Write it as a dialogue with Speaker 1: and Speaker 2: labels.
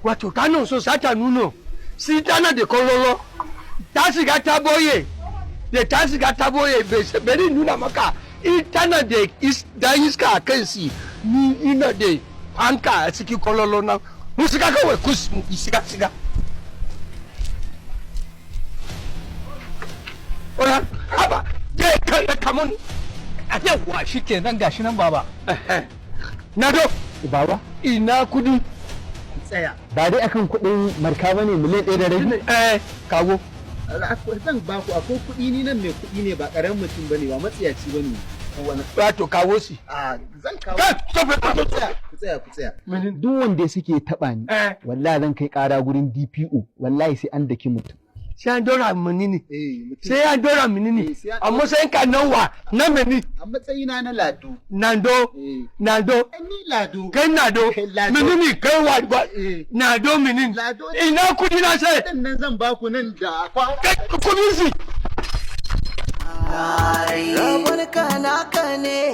Speaker 1: Wato tana so sata nuno si tana da kololo ta shiga ta boye da ta shiga ta boye bari nuna maka in tana da dan iska a kan si ni ina da fanka a cikin kololo na mu shiga kawai kus mu shiga shiga. Oya, haba, je ka kamun.
Speaker 2: Yawwa, shikenan, gashi nan, baba.
Speaker 1: Nado,
Speaker 3: Baba,
Speaker 1: ina kudi?
Speaker 4: Tsaya.
Speaker 3: Ba dai akan kuɗin marka bane, 1.5 miliyan?
Speaker 1: Eh, kawo.
Speaker 4: Zan ba ku, akwai kuɗi, ni nan mai kuɗi ne, ba ƙaramin mutum bane, ba matsiyaci bane.
Speaker 1: Wato kawo shi.
Speaker 4: A zan kawo.
Speaker 1: Kai, stop it,
Speaker 4: Ku tsaya, ku tsaya, ku tsaya.
Speaker 3: Duk wanda suke taɓa ni,
Speaker 1: Eh.
Speaker 3: wallahi zan kai ƙara gurin DPO, wallahi sai an daki mutum.
Speaker 1: Sai an dora mini ne.
Speaker 4: Eh, mutum.
Speaker 1: Sai an dora mini ne.
Speaker 4: Eh, sai an
Speaker 1: A matsayin ka nawa na mini?
Speaker 4: A matsayina na Lado.
Speaker 1: Nando.
Speaker 4: Eh.
Speaker 1: Nando.
Speaker 4: Eh, ni Lado.
Speaker 1: Kai Nado.
Speaker 4: Lado.
Speaker 1: Mini ne kai wa
Speaker 4: Eh.
Speaker 1: Nado mini.
Speaker 4: Lado.
Speaker 1: Ina kudi na sai?
Speaker 4: Kuɗin nan zan ba ku nan da kwa.
Speaker 1: Kai kudin si.
Speaker 5: Rabon ka naka ne.